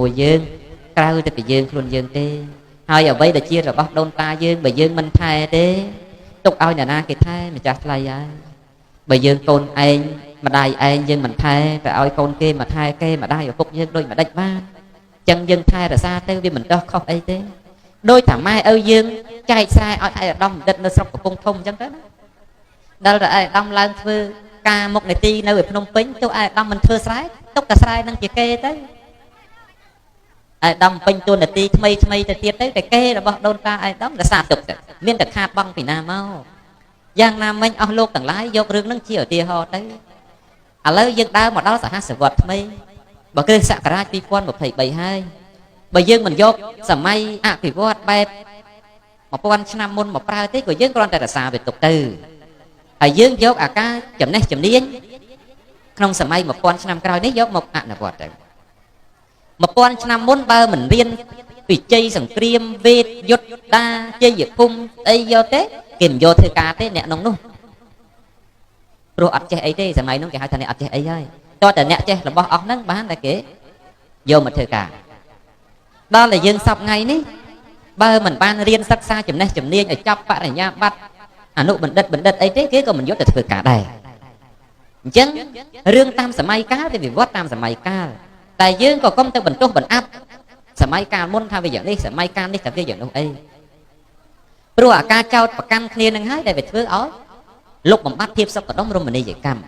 ជាមួយយើងក្រៅតែពីយើងខ្លួនយើងទេហើយអ្វីដែលជារបស់ដូនតាយើងបើយើងមិនថែទេទុកឲ្យអ្នកណាគេថែម្ចាស់ថ្លៃហើយបើយើងកូនឯងម្ដាយឯងយើងមិនថែទៅឲ្យកូនគេមកថែគេម្ដាយឪពុកយើងដូចម្ដេចបានចឹងយើងថែរក្សាទៅវាមិនដោះខុសអីទេដោយថាម៉ែឪយើងចែកស្រែឲ្យឯកឧត្តមបណ្ឌិតនៅស្រុកកំពង់ធំអញ្ចឹងទៅណាដល់តែឯកឧត្តមឡើងធ្វើការមុខនីតិនៅឯភ្នំពេញទោះឯកឧត្តមមិនធ្វើស្រែទុកតែស្រែនឹងជាគេទៅឯកឧត្តមពេញទួនាទីថ្មីថ្មីទៅទៀតទៅតែគេរបស់ដូនតាឯកឧត្តមរក្សាទុកទៅមានតែខាតបង់ពីណាមកយ៉ាងណាមិញអស់លោកទាំងឡាយយករឿងនឹងជាឧទាហរណ៍ទៅឥឡូវយើងដើរមកដល់សហសវត្សថ្មីបើគ្រិស្តសករាជ2023ហើយបើយើងមិនយកសម័យអភិវឌ្ឍបែប1000ឆ្នាំមុនមកប្រើទេក៏យើងគ្រាន់តែរក្សាវាទុកទៅហើយយើងយកអាការចំណេះជំនាញក្នុងសម័យ1000ឆ្នាំក្រោយនេះយកមកអនុវត្តទៅ1000ឆ្នាំមុនបើមិនរៀនពិជ័យសង្គ្រាមវេទយុទ្ធតាជ័យភូមិអីយកទេគេមិនយកធ្វើការទេអ្នកក្នុងនោះព្រោះអត់ចេះអីទេសម័យនោះគេហៅថាអ្នកអត់ចេះអីហើយតោះតែអ្នកចេះរបស់អស់ហ្នឹងបានតែគេយកមកធ្វើការដល់តែយើងសពថ្ងៃនេះបើមិនបានរៀនសិក្សាចំណេះជំនាញឲ្យចប់បរិញ្ញាបត្រអនុបណ្ឌិតបណ្ឌិតអីទេគេក៏មិនយកទៅធ្វើការដែរអញ្ចឹងរឿងតាមសម័យកាលវាវិវត្តតាមសម័យកាលតែយើងក៏កុំទៅបន្ទោសបន្អាប់សម័យកាលមុនថាវាយ៉ាងនេះសម័យកាលនេះថាវាយ៉ាងនោះអីព្រោះអាការចោតប្រកាន់គ្នានឹងហើយដែលវាធ្វើឲ្យលុបបំបត្តិភាពសុខដុមរមណីយកម្ម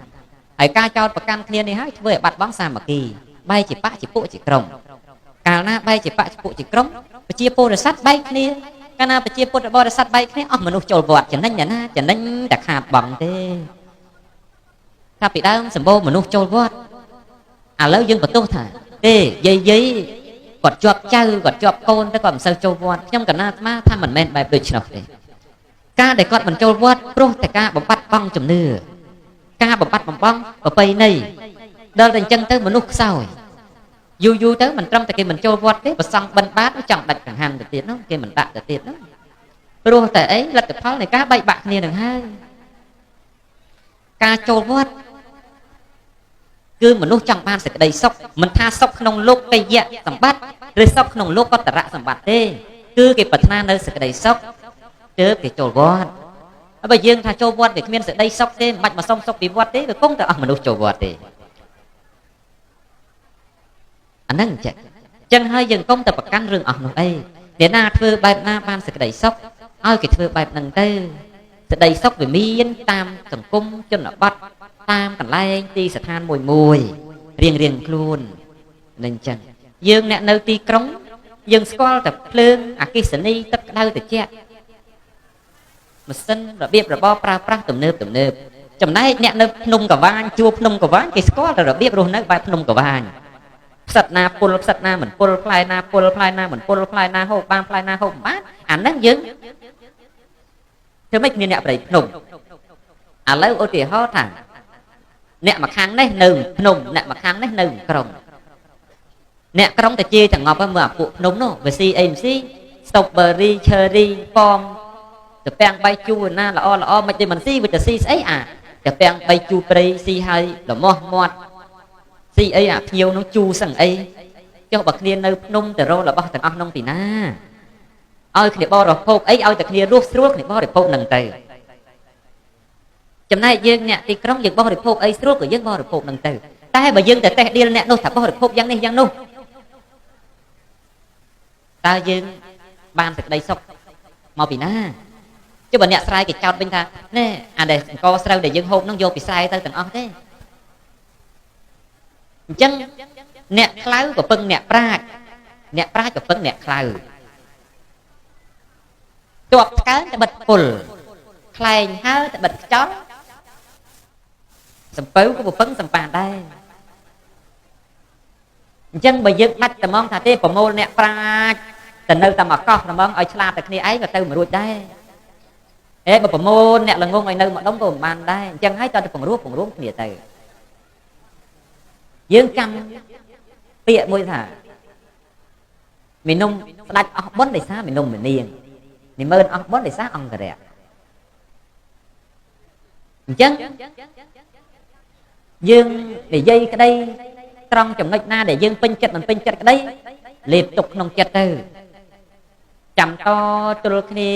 ហើយការចោតប្រកាន់គ្នានេះហើយធ្វើឲ្យបាត់បង់សាមគ្គីបែកជាបកជាពួកជាក្រុមកាលណាបែកជាបកជាពួកជាក្រុមប្រជាពលរដ្ឋបែកគ្នាកាលណាប្រជាពុទ្ធបរិស័ទបែកគ្នាអស់មនុស្សចូលវត្តចំណេញណាចំណេញតែខាតបង់ទេថាពីដើមសម្បូរមនុស្សចូលវត្តឥឡូវយើងបន្ទោសថាទេយាយយាយគាត់ជាប់ចៅគាត់ជាប់កូនតែគាត់មិនសូវចូលវត្តខ្ញុំកណាអាត្មាថាមិនមែនបែបដូច្នោះទេការដែលគាត់មិនចូលវត្តព្រោះតែការបំបត្តិបងជំនឿការបំបត្តិបំបងប្រពៃណីដល់តែអញ្ចឹងទៅមនុស្សខ្សោយយូរយូរទៅមិនត្រឹមតែគេមិនចូលវត្តទេប្រសង់បិណ្ឌបាតចង់ដាច់កង្ហាន់ទៅទៀតនោះគេមិនដាក់ទៅទៀតនោះព្រោះតែអីលទ្ធផលនៃការបែកបាក់គ្នានឹងហើយការចូលវត្តគឺមនុស្សចង់បានសេចក្តីសុខមិនថាសុខក្នុងលោកកិយៈសម្បត្តិឬសុខក្នុងលោកកតរៈសម្បត្តិទេគឺគេប្រាថ្នានៅសេចក្តីសុខទើបគេចូលវត្តហើយបើយើងថាចូលវត្តវាគ្មានសេចក្តីសុខទេមិនបាច់មកសុំសុខពីវត្តទេវាគង់តែអស់មនុស្សចូលវត្តទេអាហ្នឹងចឹងចឹងហើយយើងកុំតែប្រកាន់រឿងអស់នោះអីអ្នកណាធ្វើបែបណាបានសេចក្តីសុខឲ្យគេធ្វើបែបហ្នឹងទៅសេចក្តីសុខវាមានតាមសង្គមជនបទតាមកន្លែងទីស្ថានមួយមួយរៀងរៀងខ្លួននឹងចឹងយើងអ្នកនៅទីក្រុងយើងស្គាល់តែភ្លើងអគ្គិសនីទឹកក្តៅត្រជាក់ម៉ាស៊ីនរបៀបរបបប្រើប្រាស់ទំនើបទំនើបចំណែកអ្នកនៅភ្នំកវាញជួភ្នំកវាញគេស្គាល់តែរបៀបរស់នៅបែបភ្នំកវាញផ្សិតណាពុលផ្សិតណាមិនពុលផ្លែណាពុលផ្លែណាមិនពុលផ្លែណាហូបបានផ្លែណាហូបមិនបានអាហ្នឹងយើងធ្វើម៉េចមានអ្នកប្រៃភ្នំឥឡូវឧទាហរណ៍ថាអ្នកមកខាងនេះនៅភ្នំអ្នកមកខាងនេះនៅក្រុងអ្នកក្រុងទៅជេរទាំងងប់មើលអាពួកភ្នំនោះវាស៊ីអីមិនស៊ី strawberry cherry ប៉មទៅពាំងបាយជូរណាល្អល្អមិនទេមិនស៊ីវាទៅស៊ីស្អីអាទៅពាំងបាយជូរព្រៃស៊ីហើយលមាស់មាត់ស៊ីអីអាភ្ញៀវនោះជូរសឹងអីចុះបើគ្នានៅភ្នំទៅរករបស់ទាំងអស់នោះពីណាឲ្យគ្នាបរិភោគអីឲ្យតែគ្នារស់ស្រួលគ្នាបរិភោគនឹងទៅចំណែកយើងអ្នកទីក្រុងយើងបរិភោគអីស្រួលក៏យើងបរិភោគនឹងទៅតែបើយើងទៅតេះដៀលអ្នកនោះថាបរិភោគយ៉ាងនេះយ៉ាងនោះតើយើងបានសេចក្តីសុខមកពីណាចុះបើអ្នកស្រែគេចោតវិញថាណែអាដែលអង្គស្រូវដែលយើងហូបនឹងយកពីស្រែទៅទាំងអស់ទេអញ្ចឹងអ្នកខ្លៅក៏ពឹងអ្នកប្រាជ្ញអ្នកប្រាជ្ញក៏ពឹងអ្នកខ្លៅទប់ថ្កើងតែបិទពុលខ្លែងហើតែបិទខ្យល់សំពៅក៏ពឹងសំប៉ានដែរអញ្ចឹងបើយើងដាច់តែហ្មងថាទេប្រមូលអ្នកប្រាជ្ញទៅនៅតែមកកោះហ្មងឲ្យឆ្លាតតែគ្នាឯងក៏ទៅមិនរួចដែរអេបើប្រមូលអ្នកល្ងងឲ្យនៅម្ដុំក៏មិនបានដែរអញ្ចឹងហើយតើទៅពង្រួបគ្នាទៅយើងចាំពាក្យមួយថាមីនុំស្ដាច់អស់បុណ្យដោយសារមីនុំមនាងនិមឺនអស់បុណ្យដោយសារអង្គរៈអញ្ចឹងយើងនិយាយក្តីត្រង់ចំណុចណាដែលយើងពេញចិត្តមិនពេញចិត្តក្តី លេបទុកក្នុងចិត្តទៅចាំតទល់គ្នា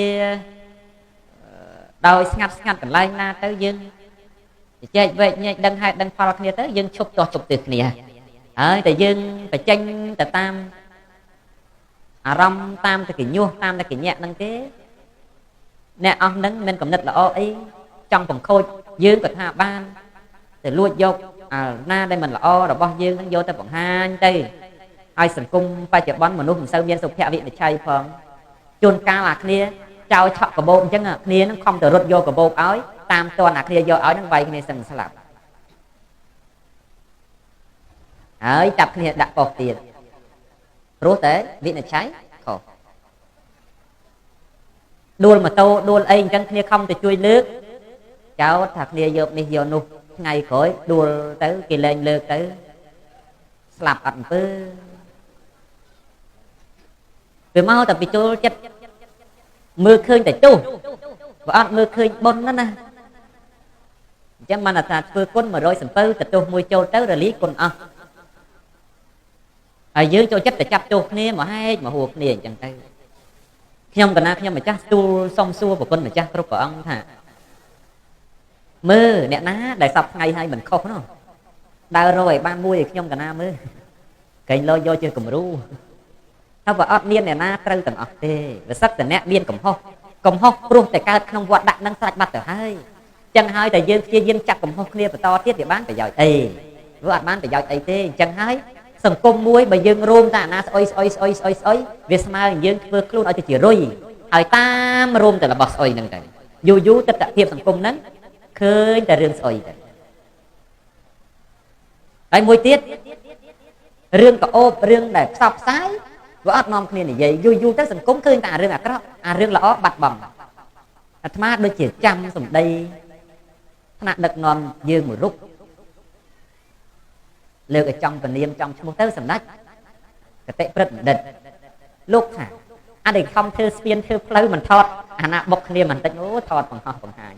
ដោយស្ងាត់ស្ងាត់កន្លែងណាទៅយើងជែកវែកញែកដឹងហេតុដឹងផលគ្នាទៅយើងឈប់ទាស់ឈប់ទិសគ្នាហើយតែយើងបញ្ចេញទៅតាមអារម្មណ៍តាមតែកញាស់តាមតែកញាក់ហ្នឹងទេអ្នកអស់ហ្នឹងមិនកំណត់ល្អអីចង់បង្ខូចយើងក៏ថាបានទៅលួចយកអាណាដែលមិនល្អរបស់យើងហ្នឹងយកទៅបង្ហាញទៅហើយសង្គមបច្ចុប្បន្នមនុស្សមិនសូវមានសុភវិនិច្ឆ័យផងជួនកាលអាគ្នាចោលឆក់កាបូបអញ្ចឹងគ្នាហ្នឹងខំទៅរត់យកកាបូបឲ្យតាមតនអាគ្នាយកឲ្យហ្នឹងវាយគ្នាសឹងស្លាប់ហើយចាប់គ្នាដាក់ប៉ុស្តិ៍ទៀតព្រោះតែវិនិច្ឆ័យខុសដួលម៉ូតូដួលអីអញ្ចឹងគ្នាខំទៅជួយលើកចោទថាគ្នាយកនេះយកនោះថ្ងៃក្រោយដួលទៅគេលែងលើកទៅស្លាប់អត់អំពើវាមកតែពីចូលចិត្តមើលឃើញតែទោសបើអត់មើលឃើញបុណ្យណាណាអញ្ចឹងបានថាធ្វើគុណ100សំពៅទៅទោសមួយចូលទៅរលីគុណអស់ហើយយើងចូលចិត្តតែចាប់ទោសគ្នាមកហែកមកហួរគ្នាអញ្ចឹងទៅខ្ញុំកណាខ្ញុំម្ចាស់ទូលសុំសួរប្រគុណម្ចាស់គ្រប់ព្រះអង្គថាមើលអ្នកណាដែលសពថ្ងៃហើយមិនខុសនោះដើររកឲ្យបានមួយឲ្យខ្ញុំកណាមើលកែងលោយកជាគំរូថាបើអត់មានអ្នកណាត្រូវទាំងអស់ទេវាសឹកតែអ្នកមានកំហុសកំហុសព្រោះតែកើតក្នុងវត្តដាក់នឹងស្រេចបាត់ទៅហើយចឹងហើយតែយើងព្យាយាមចាប់កំហុសគ្នាបន្តទៀតវាបានប្រយោជន៍អីវាអត់បានប្រយោជន៍អីទេអញ្ចឹងហើយសង្គមមួយបើយើងរួមតែអាណាស្អុយស្អុយស្អុយស្អុយស្អុយវាស្មើនឹងយើងធ្វើខ្លួនឲ្យទៅជារុយហើយតាមរួមតែរបស់ស្អុយហ្នឹងទៅយូរយូរទិដ្ឋភាពសង្គមហ្នឹងឃើញតែរឿងស្អុយទៅហើយមួយទៀតរឿងកោបរឿងដែលផ្សព្វផ្សាយវាអត់នាំគ្នានិយាយយូរយូរទៅសង្គមឃើញតែរឿងអាក្រក់អារឿងល្អបាត់បង់អាត្មាដូចជាចាំសម្ដីថ្នាក់ដឹកនាំយើងមួយរូបលើកឲ្យចំពនាមចំឈ្មោះទៅសម្ដេចកតិព្រឹទ្ធបណ្ឌិតលោកថាអត់ឯខំធ្វើស្ពានធ្វើផ្លូវមិនថតអាណាបុកគ្នាបន្តិចអូថតបង្ហោះបង្ហាញ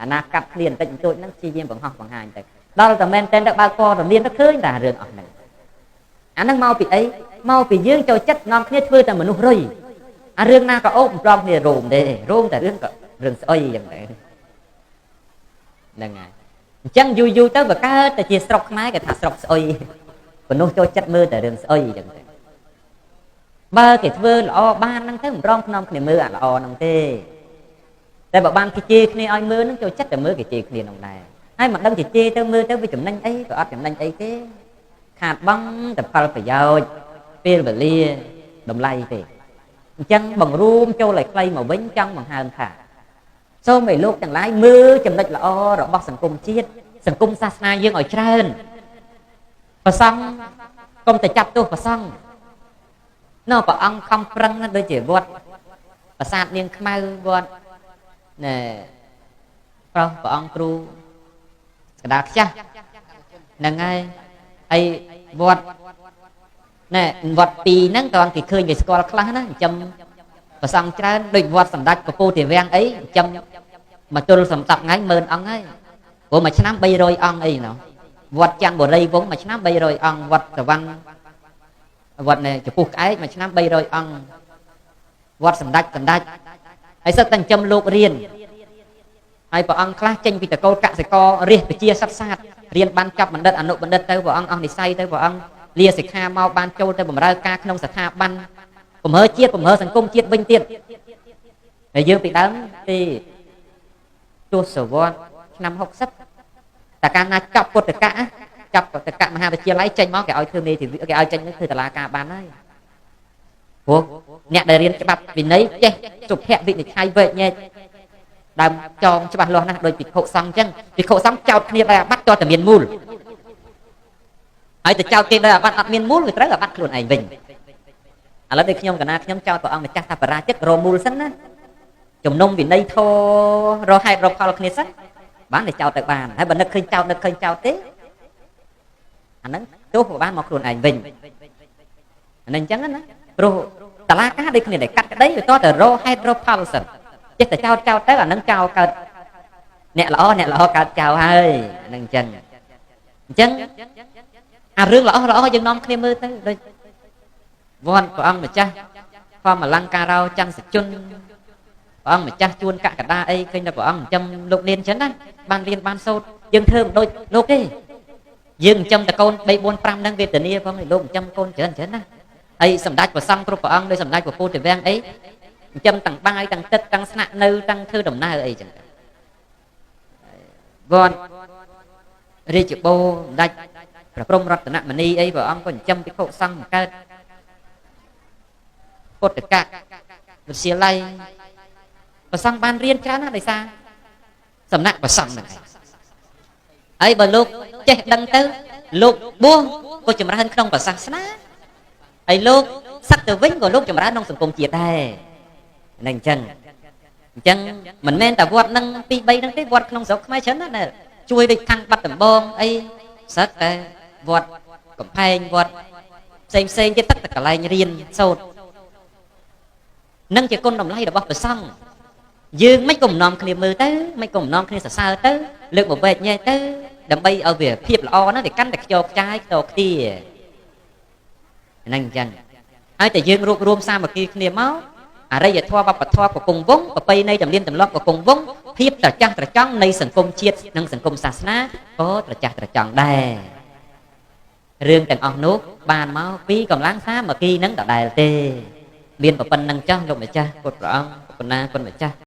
អាណាកាត់គ្នាបន្តិចបន្តួចហ្នឹងព្យាយាមបង្ហោះបង្ហាញទៅដល់តែមែនតែនទៅបើកព័ត៌មានទៅឃើញតែរឿងអស់ហ្នឹងអាហ្នឹងមកពីអីមកពីយើងចូលចិត្តនាំគ្នាធ្វើតែមនុស្សរុយអារឿងណាក៏អូបមិនព្រមគ្នារោមទេរោមតែរឿងក៏រឿងស្អុយអញ្ចឹងដែរហ្នឹងហើយអញ្ចឹងយូរយូរទៅបើកើតតែជាស្រុកខ្មែរគេថាស្រុកស្អុយមនុស្សចូលចិត្តមើលតែរឿងស្អុយអញ្ចឹងទៅបើគេធ្វើល្អបានហ្នឹងទៅមិនព្រមនាំគ្នាមើលអាល្អហ្នឹងទេតែបើបានគេជេរគ្នាឲ្យមើលហ្នឹងចូលចិត្តតែមើលគេជេរគ្នាហ្នឹងដែរហើយមិនដឹងជាជេរទៅមើលទៅវាចំណេញអីក៏អត់ចំណេញអីទេខាតបង់តែផលប្រយោជន៍ពេលវេលាតម្លៃទេអញ្ចឹងបង្រួមចូលឲ្យខ្លីមកវិញចង់បង្ហើមថាសូមឲ្យលោកទាំងឡាយមើលចំណុចល្អរបស់សង្គមជាតិសង្គមសាសនាយើងឲ្យច្រើនប្រសង់កុំតែចាប់ទោសប្រសង់ណ៎ព្រះអង្គខំប្រឹងណាស់ដូចជាវត្តប្រាសាទនាងខ្មៅវត្តណែប្រុសព្រះអង្គគ្រូកដាលខ្ចាស់ហ្នឹងហើយហើយវត្តណែវត្តពីរហ្នឹងតើគេឃើញគេស្គាល់ខ្លះណាចិញ្ចឹមប្រសង់ច្រើនដូចវត្តសម្ដេចពពោធិវាំងអីចិញ្ចឹមមកទល់សំ10ថ្ងៃ10000អង្គហើយព្រោះមួយឆ្នាំ300អង្គអីណោះវត្តច័ន្ទបុរីវង្សមួយឆ្នាំ300អង្គវត្តសវណ្ណវត្តណែចំពោះក្អែកមួយឆ្នាំ300អង្គវត្តសម្ដេចសម្ដេចហើយសិតតែចិញ្ចឹមលោករៀនហើយព្រះអង្គខ្លះចេញពីតកូលកសិកររាជប្រជាសិក្សារៀនបានចាប់បណ្ឌិតអនុបណ្ឌិតទៅព្រះអង្គអស់និស័យទៅព្រះអង្គលាសិក្ខាមកបានចូលទៅបម្រើការក្នុងស្ថាប័នបំរើជាតិបំរើសង្គមជាតិវិញទៀតហើយយើងពីដើមទីទសវត្សឆ្នាំ60តែកាលណាចាប់ពុទ្ធកៈចាប់ពុទ្ធកៈមហាវិទ្យាល័យចេញមកគេឲ្យធ្វើមេធាវីគេឲ្យចេញទៅធ្វើតឡាការបានហើយព្រោះអ្នកដែលរៀនច្បាប់វិន័យចេះសុភវិនិច្ឆ័យវែកញែកដើមចងច្បាស់លាស់ណាស់ដោយភិក្ខុសង្ឃអញ្ចឹងភិក្ខុសង្ឃចោតគ្នាដោយអាបត្តិតើតែមានមូលហើយទៅចោតគេដោយអាបត្តិអត់មានមូលវាត្រូវអាបត្តិខ្លួនឯងវិញឥឡូវដូចខ្ញុំកណាខ្ញុំចោតព្រះអង្គម្ចាស់ថាបរាជិករមូលសិនណាជំនុំវិន័យធម៌រកហេតុរកផលគ្នាសិនបានតែចោតទៅបានហើយបើនឹកឃើញចោតនឹកឃើញចោតទេអាហ្នឹងទោសក៏បានមកខ្លួនឯងវិញអាហ្នឹងអញ្ចឹងណាព្រោះតឡាការដូចគ្នាដែរកាត់ក្តីវាតតែរកហេតុរកផលសិនចេះតែចោតចោតទៅអាហ្នឹងចោលកើតអ្នកល្អអ្នកល្អកើតចោលហើយអាហ្នឹងអញ្ចឹងអញ្ចឹងអារឿងល្អល្អយើងនាំគ្នាមើលទៅដូច វត្តព្រះអង្គម្ចាស់ធម្មលង្ការោច័ន្ទសជនព្រះអង្គម្ចាស់ជួនកកដាអីឃើញតែព្រះអង្គចិញ្ចឹមលោកនានចឹងណាបានរៀនបានសូត្រយើងធ្វើមិនដូចលោកទេយើងចិញ្ចឹមតកូន3 4 5ហ្នឹងវេទនាផងលោកចិញ្ចឹមកូនច្រើនច្រើនណាហើយសម្ដេចព្រះសង្ឃគ្រប់ព្រះអង្គដោយសម្ដេចព្រះពោធិវាំងអីចិញ្ចឹមទាំងបាយទាំងទឹកទាំងស្នាក់នៅទាំងធ្វើដំណើរអីចឹងវត្តរាជបូរសម្ដេចព្រះព្រំរតនមនីអីព្រះអង្គក៏ចិញ្ចឹមភិក្ខុសង្ឃបង្កើតពុទ្ធកវិទ្យាល័យព្រះសង្ឃបានរៀនច្រើនណាស់ដោយសារសំណាក់ព្រះសង្ឃហ្នឹងឯងហើយបើលោកចេះដឹងទៅលោកបួសក៏ចម្រើនក្នុងព្រះសាសនាហើយលោកសឹកទៅវិញក៏លោកចម្រើនក្នុងសង្គមជាតិដែរហ្នឹងអញ្ចឹងអញ្ចឹងមិនមែនតែវត្តហ្នឹង2 3ហ្នឹងទេវត្តក្នុងស្រុកខ្មែរច្រើនណាស់ដែលជួយដូចខាងបាត់ដំបងអីសឹកតែវត្តកំផែងវត្តផ្សេងផ្សេងទៀតទឹកតែកន្លែងរៀនសូត្រនឹងជាគុណតម្លៃរបស់ព្រះសង្ឃយើងមិនក៏នាំគ្នាមើលទៅមិនក៏នាំគ្នាសរសើរទៅលើកមកវែកញែកទៅដើម្បីឲ្យវាភាពល្អណាវាកាន់តែខ្ចោខ្ចាយខ្ទោខ្ទាហ្នឹងអញ្ចឹងហើយតែយើងរួបរวมសាមគ្គីគ្នាមកអរិយធម៌វប្បធម៌ក៏គង់វង្សប្រពៃណីទំនៀមទម្លាប់ក៏គង់វង្សភាពត្រចះត្រចង់នៃសង្គមជាតិនិងសង្គមសាសនាក៏ត្រចះត្រចង់ដែររឿងទាំងអស់នោះបានមកពីកម្លាំងសាមគ្គីនឹងដដែលទេមានប៉ុណ្្នឹងចោះលោកម្ចាស់ពុទ្ធព្រះអង្គប៉ុណ្ណាគុណម្ចាស់។